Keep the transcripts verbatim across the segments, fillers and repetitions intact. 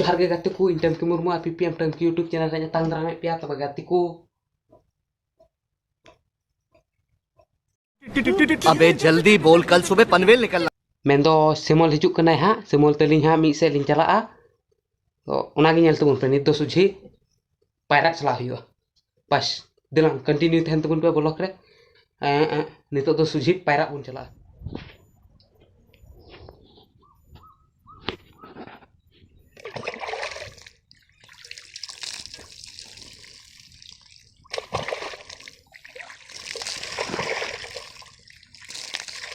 ᱡᱚᱦᱟᱨ ᱜᱮ ᱜᱟᱛᱮ ᱠᱚ, ᱤᱧ ᱴᱟᱢᱠᱤ ᱢᱩᱨᱢᱩ ᱟᱨ ᱯᱤ ᱯᱤ ᱮᱢ ᱴᱟᱢᱠᱤ YouTube channel ᱨᱮ ᱟᱛᱟᱝ ᱫᱟᱨᱟᱢᱮᱫ ᱯᱮᱭᱟ᱾ ᱛᱚᱵᱮ ᱜᱟᱛᱮ ᱠᱚ, ᱟᱵᱮ ᱡᱟᱞᱫᱤ ᱵᱚᱞ, ᱠᱟᱞ ᱥᱩᱵᱮ ᱯᱟᱱᱵᱮᱞ ᱱᱤᱠᱟᱞᱱᱟ᱾ ᱢᱮᱱᱫᱚ ᱥᱤᱢᱚᱞ ᱦᱤᱡᱩᱜ ᱠᱟᱱᱟᱭ ᱦᱟᱸᱜ, ᱥᱤᱢᱚᱞ ᱛᱟᱹᱞᱤᱧ ᱦᱟᱸᱜ ᱢᱤᱫ ᱥᱮᱫ ᱞᱤᱧ ᱪᱟᱞᱟᱜᱼᱟ᱾ ᱛᱚ ᱚᱱᱟᱜᱮ ᱧᱮᱞ ᱛᱟᱵᱚᱱ ᱯᱮ, ᱱᱤᱛ ᱫᱚ ᱥᱚᱡᱷᱮ ᱯᱟᱭᱨᱟᱜ ᱪᱟᱞᱟᱜ ᱦᱩᱭᱩᱜᱼᱟ᱾ ᱵᱟᱥ, ᱫᱮᱞᱟᱝ continue ᱛᱟᱦᱮᱱ ᱛᱟᱵᱚᱱ ᱯᱮ vlog ᱨᱮ᱾ ᱮᱸ, ᱮᱸ, ᱱᱤᱛᱚᱜ ᱫᱚ ᱥᱚᱡᱷᱮ ᱯᱟᱭᱨᱟᱜ ᱵᱚᱱ ᱪᱟᱞᱟᱜᱼᱟ᱾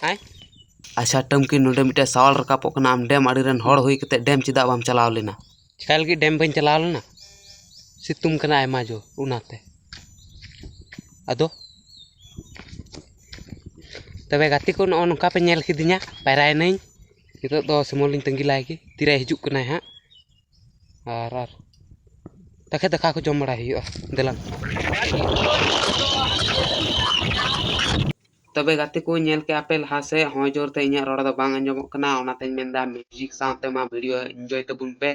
ᱦᱮᱸ? ᱟᱪᱪᱷᱟ ᱴᱟᱢᱠᱤ, ᱱᱚᱰᱮ ᱢᱤᱫᱴᱮᱡ ᱥᱟᱣᱟᱞ ᱨᱟᱠᱟᱵᱚᱜ ᱠᱟᱱᱟ, ᱟᱢ ᱰᱮᱢ ᱟᱲᱮ ᱨᱮᱱ ᱦᱚᱲ ᱦᱩᱭ ᱠᱟᱛᱮ ᱰᱮᱢ ᱪᱮᱫᱟᱜ ᱵᱟᱢ ᱪᱟᱞᱟᱣ ᱞᱮᱱᱟ? ᱪᱮᱠᱟ ᱞᱟᱹᱜᱤᱫ ᱰᱮᱢ ᱵᱟᱹᱧ ᱪᱟᱞᱟᱣ ᱞᱮᱱᱟ? ᱥᱤᱛᱩᱝ ᱠᱟᱱᱟ ᱟᱭᱢᱟ ᱡᱳᱨ, ᱚᱱᱟᱛᱮ᱾ ᱟᱫᱚ ᱛᱚᱵᱮ ᱜᱟᱛᱮ ᱠᱚ, ᱱᱚᱜᱼᱚ ᱱᱚᱝᱠᱟ ᱯᱮ ᱧᱮᱞ ᱠᱤᱫᱤᱧᱟ, ᱯᱟᱭᱨᱟᱭᱮᱱᱟᱹᱧ᱾ ᱱᱤᱛᱚᱜ ᱫᱚ ᱥᱤᱢᱚᱞᱤᱧ ᱛᱟᱺᱜᱤ ᱞᱟᱭ ᱜᱮ, ᱛᱤᱨᱮ ᱦᱤᱡᱩᱜ ᱠᱟᱱᱟᱭ ᱦᱟᱸᱜ᱾ ᱟᱨ, ᱟᱨ ᱛᱟᱠᱮ ᱫᱟᱠᱟ ᱠᱚ ᱡᱚᱢ ᱵᱟᱲᱟᱭ ᱦᱩᱭᱩᱜᱼᱟ᱾ ᱫᱮᱞᱟ᱾ ᱛᱚᱵᱮ ᱜᱟᱛᱮ ᱠᱚ, ᱧᱮᱞ ᱠᱮᱜᱼᱟ ᱯᱮ ᱞᱟᱦᱟ ᱥᱮᱫ ᱦᱚᱸ ᱡᱳᱨ ᱛᱮ ᱤᱧᱟᱹᱜ ᱨᱚᱲ ᱫᱚ ᱵᱟᱝ ᱟᱸᱡᱚᱢᱚᱜ ᱠᱟᱱᱟ, ᱚᱱᱟᱛᱮᱧ ᱢᱮᱱᱫᱟ music ᱥᱟᱶᱛᱮ ᱢᱟ video enjoy ᱛᱟᱵᱚᱱ ᱯᱮ᱾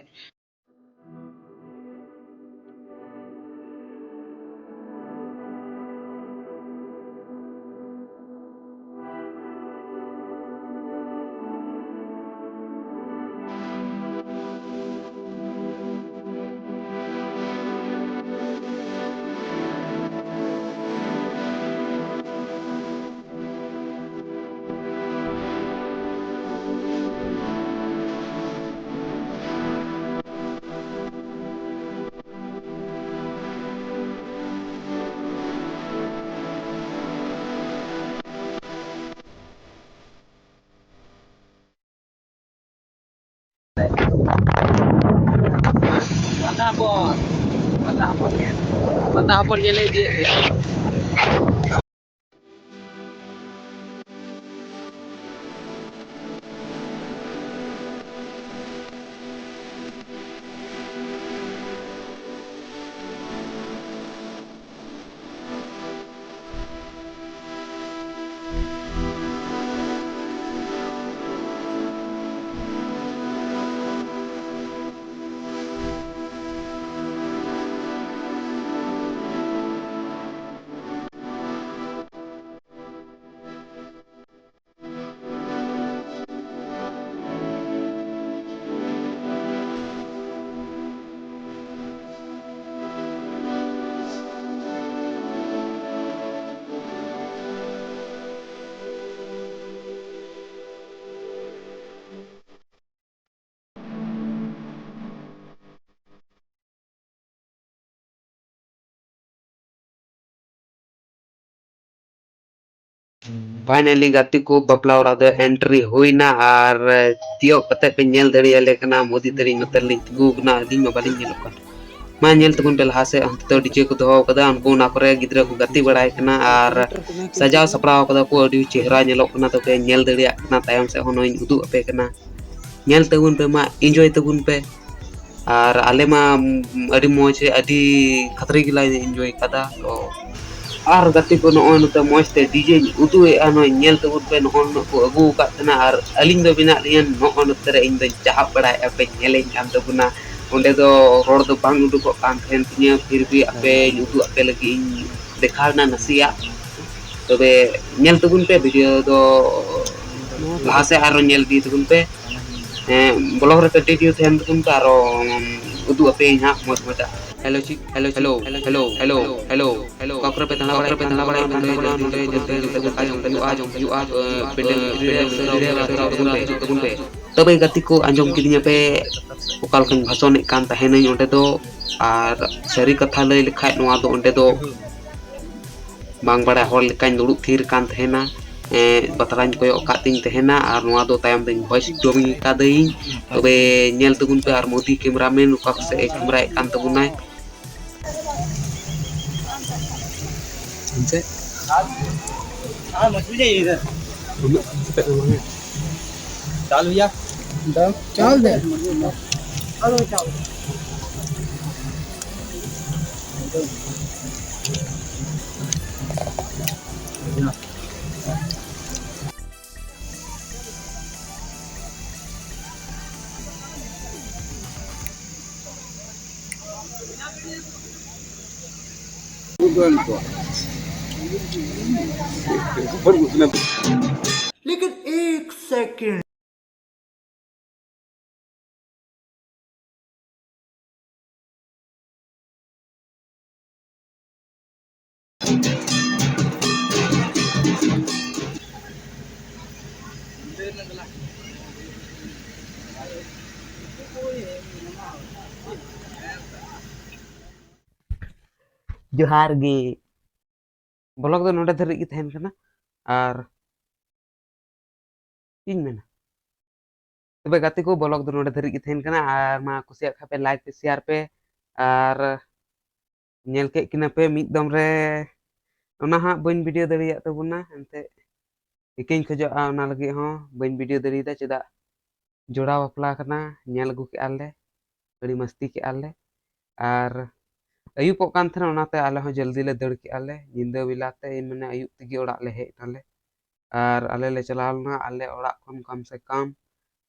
ᱯᱟᱛᱟ ᱦᱚᱯᱚᱱ, ᱯᱟᱛᱟ ᱦᱚᱯᱚᱱ ᱧᱮᱞ, ᱯᱟᱛᱟ ᱦᱚᱯᱚᱱ ᱧᱮᱞᱮ ᱤᱫᱤᱭᱮᱫ ᱞᱮᱭᱟ᱾ Finally ᱜᱟᱛᱮ ᱠᱚ, ᱵᱟᱯᱞᱟ ᱚᱲᱟᱜ ᱫᱚ entry ᱦᱩᱭᱱᱟ ᱟᱨ ᱛᱤᱭᱳᱜ ᱠᱟᱛᱮ ᱯᱮ ᱧᱮᱞ ᱫᱟᱲᱮᱭᱟᱞᱮ ᱠᱟᱱᱟ᱾ ᱢᱳᱫᱤ ᱛᱟᱹᱞᱤᱧ ᱱᱚᱛᱮ ᱨᱮᱞᱤᱧ ᱛᱤᱸᱜᱩ ᱠᱟᱱᱟ, ᱟᱹᱞᱤᱧ ᱢᱟ ᱵᱟᱹᱞᱤᱧ ᱧᱮᱞᱚᱜ ᱠᱟᱱ᱾ ᱢᱟ ᱧᱮᱞ ᱛᱟᱵᱚᱱ ᱯᱮ ᱞᱟᱦᱟ ᱥᱮᱫ, ᱚᱱᱛᱮ ᱫᱚ DJ ᱠᱚ ᱫᱚᱦᱚ ᱠᱟᱫᱟ, ᱩᱱᱠᱩ ᱚᱱᱟ ᱠᱚᱨᱮ ᱜᱤᱫᱽᱨᱟᱹ ᱠᱚ ᱜᱟᱛᱮ ᱵᱟᱲᱟᱭ ᱠᱟᱱᱟ ᱟᱨ ᱥᱟᱡᱟᱣ ᱥᱟᱯᱲᱟᱣ ᱠᱟᱫᱟ ᱠᱚ, ᱟᱹᱰᱤ ᱪᱮᱦᱨᱟ ᱧᱮᱞᱚᱜ ᱠᱟᱱᱟ᱾ ᱛᱚᱵᱮ ᱧᱮᱞ ᱫᱟᱲᱮᱭᱟᱜ ᱠᱟᱱᱟ, ᱛᱟᱭᱚᱢ ᱥᱮᱫ ᱦᱚᱸ ᱱᱚᱜᱼᱚᱭ ᱤᱧ ᱩᱫᱩᱜ ᱟᱯᱮ ᱠᱟᱱᱟ, ᱧᱮᱞ ᱛᱟᱵᱚᱱ ᱯᱮ, ᱢᱟ enjoy ᱛᱟᱵᱚᱱ ᱯᱮ᱾ ᱟᱨ ᱟᱞᱮ ᱢᱟ ᱟᱹᱰᱤ ᱢᱚᱡᱽ, ᱟᱹᱰᱤ ᱠᱷᱟᱛᱨᱤ ᱜᱮᱞᱮ enjoy ᱠᱟᱫᱟ᱾ ᱛᱚ ᱟᱨ ᱜᱟᱛᱮ ᱠᱚ, ᱱᱚᱜᱼᱚᱭ ᱱᱚᱛᱮ ᱢᱚᱡᱽ ᱛᱮ DJᱧ ᱩᱫᱩᱜ ᱮᱫᱼᱟ, ᱱᱚᱜᱼᱚᱭ ᱧᱮᱞ ᱛᱟᱵᱚᱱ ᱯᱮ, ᱱᱚᱜᱼᱚᱭ ᱱᱩᱱᱟᱹᱜ ᱠᱚ ᱟᱹᱜᱩ ᱟᱠᱟᱫ ᱛᱟᱦᱮᱱᱟ ᱟᱨ ᱟᱹᱞᱤᱧ ᱫᱚ ᱢᱮᱱᱟᱜ ᱞᱤᱧᱟ ᱱᱚᱜᱼᱚᱭ ᱱᱚᱛᱮ ᱨᱮ, ᱤᱧ ᱫᱚᱧ ᱪᱟᱦᱟᱵ ᱵᱟᱲᱟᱭᱮᱫᱼᱟ, ᱯᱮ ᱧᱮᱞᱮᱧ ᱠᱟᱱ ᱛᱟᱵᱚᱱᱟ᱾ ᱚᱸᱰᱮ ᱫᱚ ᱨᱚᱲ ᱫᱚ ᱵᱟᱝ ᱩᱰᱩᱠᱚᱜ ᱠᱟᱱ ᱛᱟᱦᱮᱱ ᱛᱤᱧᱟᱹ, ᱯᱷᱤᱨ ᱵᱷᱤ ᱟᱯᱮᱧ ᱩᱫᱩᱜ ᱟᱯᱮ ᱞᱟᱹᱜᱤᱫ ᱤᱧ ᱫᱮᱠᱷᱟᱣ ᱮᱱᱟ ᱱᱟᱥᱮᱭᱟᱜ᱾ ᱛᱚᱵᱮ ᱧᱮᱞ ᱛᱟᱵᱚᱱ ᱯᱮ video ᱫᱚ, ᱞᱟᱦᱟ ᱥᱮᱫ ᱟᱨᱚ ᱧᱮᱞ ᱤᱫᱤ ᱛᱟᱵᱚᱱ ᱯᱮ᱾ ᱦᱮᱸ, vlog ᱨᱮ continue ᱛᱟᱦᱮᱱ ᱛᱟᱵᱚᱱ ᱯᱮ, ᱟᱨᱚ ᱩᱫᱩᱜ ᱟᱯᱮᱭᱟᱹᱧ ᱦᱟᱸᱜ ᱢᱚᱡᱽ ᱢᱚᱡᱟᱜ᱾ Hello ᱪᱤᱠ, hello ᱪᱤᱠ, hello, hello, hello, hello, hello᱾ ᱚᱠᱟ ᱠᱚᱨᱮ ᱯᱮ ᱫᱟᱬᱟ ᱵᱟᱲᱟᱭ ᱠᱟᱱ, ᱱᱚᱰᱮ ᱧᱮᱞ ᱛᱮ, ᱧᱮᱞ ᱛᱮ ᱫᱟᱠᱟ ᱡᱚᱢ ᱦᱩᱭᱩᱜᱼᱟ, ᱡᱚᱢ ᱦᱩᱭᱩᱜᱼᱟ, ᱯᱮᱱᱰᱮᱞ ᱵᱷᱤᱛᱨᱤ ᱨᱮ ᱥᱮᱴᱮᱨᱚᱜ ᱛᱟᱵᱚᱱ ᱯᱮ, ᱦᱤᱡᱩᱜ ᱛᱟᱵᱚᱱ ᱯᱮ᱾ ᱛᱚᱵᱮ ᱜᱟᱛᱮ ᱠᱚ, ᱟᱸᱡᱚᱢ ᱠᱤᱫᱤᱧᱟ ᱯᱮ ᱚᱠᱟ ᱞᱮᱠᱟᱧ ᱵᱷᱟᱥᱚᱱᱮᱫ ᱠᱟᱱ ᱛᱟᱦᱮᱱᱟᱹᱧ ᱚᱸᱰᱮ ᱫᱚ, ᱟᱨ ᱥᱟᱹᱨᱤ ᱠᱟᱛᱷᱟ ᱞᱟᱹᱭ ᱞᱮᱠᱷᱟᱡ ᱱᱚᱣᱟ ᱫᱚ ᱚᱸᱰᱮ ᱫᱚ ᱵᱟᱝ ᱵᱟᱲᱟᱭ ᱦᱚᱲ ᱞᱮᱠᱟᱧ ᱫᱩᱲᱩᱵ ᱛᱷᱤᱨ ᱠᱟᱱ ᱛᱟᱦᱮᱱᱟ᱾ ᱮᱸ, ᱵᱟᱛᱨᱟᱧ ᱠᱚᱭᱚᱜ ᱟᱠᱟᱫ ᱛᱤᱧ ᱛᱟᱦᱮᱱᱟ, ᱟᱨ ᱱᱚᱣᱟ ᱫᱚ ᱛᱟᱭᱚᱢ ᱫᱚᱧ voice dubbing ᱟᱠᱟᱫᱟᱹᱧ᱾ ᱛᱚᱵᱮ ᱧᱮᱞ ᱛᱟᱵᱚᱱ ᱯᱮ, ᱟᱨ ᱢᱳᱫᱤ cameraman ᱚᱠᱟ ᱠᱚ ᱥᱮᱫ ᱮ ᱠᱮᱢᱨᱟᱭᱮᱫ ᱠᱟᱱ ᱛᱟᱵᱚᱱᱟᱭ᱾ चाल भैया। चाल दे। लेकिन एक सेकंड। ᱡᱚᱦᱟᱨ ᱜᱮ᱾ Vlog ᱫᱚ ᱱᱚᱰᱮ ᱫᱷᱟᱹᱨᱤᱡ ᱜᱮ ᱛᱟᱦᱮᱱ ᱠᱟᱱᱟ᱾ ᱟᱨ ᱪᱮᱫ ᱤᱧ ᱢᱮᱱᱟ, ᱛᱚᱵᱮ ᱜᱟᱛᱮ ᱠᱚ, ᱵᱞᱚᱜ ᱫᱚ ᱱᱚᱰᱮ ᱫᱷᱟᱹᱨᱤᱡ ᱜᱮ ᱛᱟᱦᱮᱱ ᱠᱟᱱᱟ᱾ ᱟᱨ ᱢᱟ ᱠᱩᱥᱤᱭᱟᱜ ᱠᱷᱟᱡ ᱯᱮ ᱞᱟᱭᱤᱠ ᱯᱮ, ᱥᱮᱭᱟᱨ ᱯᱮ, ᱟᱨ ᱧᱮᱞ ᱠᱮᱫ ᱠᱤᱱᱟ ᱯᱮ ᱢᱤᱫ ᱫᱚᱢ ᱨᱮ᱾ ᱚᱱᱟ ᱦᱟᱸᱜ ᱵᱟᱹᱧ ᱵᱷᱤᱰᱤᱭᱳ ᱫᱟᱲᱮᱭᱟᱜ ᱛᱟᱵᱚᱱᱟ, ᱮᱱᱛᱮᱫ ᱤᱠᱟᱹᱧ ᱠᱷᱚᱡᱚᱜᱼᱟ, ᱚᱱᱟ ᱞᱟᱹᱜᱤᱫ ᱦᱚᱸ ᱵᱟᱹᱧ ᱵᱷᱤᱰᱤᱭᱳ ᱫᱟᱲᱮᱭᱟᱫᱟ᱾ ᱪᱮᱫᱟᱜ, ᱡᱚᱲᱟᱣ ᱵᱟᱯᱞᱟ ᱠᱟᱱᱟ, ᱧᱮᱞ ᱟᱹᱜᱩ ᱠᱮᱜᱼᱟ ᱞᱮ, ᱟᱹᱰᱤ ᱢᱟᱹᱥᱛᱤ ᱠᱮᱜᱼᱟ ᱞᱮ᱾ ᱟᱨ ᱟᱹᱭᱩᱵᱚᱜ ᱠᱟᱱ ᱛᱟᱦᱮᱱᱟ, ᱚᱱᱟᱛᱮ ᱟᱞᱮ ᱦᱚᱸ ᱡᱚᱞᱫᱤ ᱞᱮ ᱫᱟᱹᱲ ᱠᱮᱜᱼᱟ ᱞᱮ᱾ ᱧᱤᱫᱟᱹ ᱵᱮᱞᱟ ᱛᱮ, ᱢᱟᱱᱮ ᱟᱹᱭᱩᱵ ᱛᱮᱜᱮ ᱚᱲᱟᱜ ᱞᱮ ᱦᱮᱡ ᱮᱱᱟᱞᱮ᱾ ᱟᱨ ᱟᱞᱮ ᱞᱮ ᱪᱟᱞᱟᱣ ᱞᱮᱱᱟ, ᱟᱞᱮ ᱚᱲᱟᱜ ᱠᱷᱚᱱ ᱠᱚᱢ ᱥᱮ ᱠᱚᱢ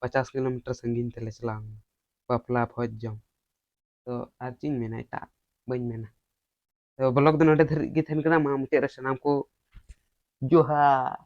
ᱯᱚᱪᱟᱥ ᱠᱤᱞᱳᱢᱤᱴᱟᱨ ᱥᱟᱺᱜᱤᱧ ᱛᱮᱞᱮ ᱪᱟᱞᱟᱣ ᱞᱮᱱᱟ ᱵᱟᱯᱞᱟ ᱵᱷᱚᱡᱽ ᱡᱚᱢ᱾ ᱛᱚ ᱟᱨ ᱪᱮᱫ ᱤᱧ ᱢᱮᱱᱟ, ᱮᱴᱟᱜ ᱵᱟᱹᱧ ᱢᱮᱱᱟ᱾ ᱛᱚ ᱵᱞᱚᱜ ᱫᱚ ᱱᱚᱰᱮ ᱫᱷᱟᱹᱨᱤᱡ ᱜᱮ ᱛᱟᱦᱮᱱ ᱠᱟᱱᱟ᱾ ᱢᱟ ᱢᱩᱪᱟᱹᱫ ᱨᱮ ᱥᱟᱱᱟᱢ ᱠᱚ ᱡᱚᱦᱟᱨ᱾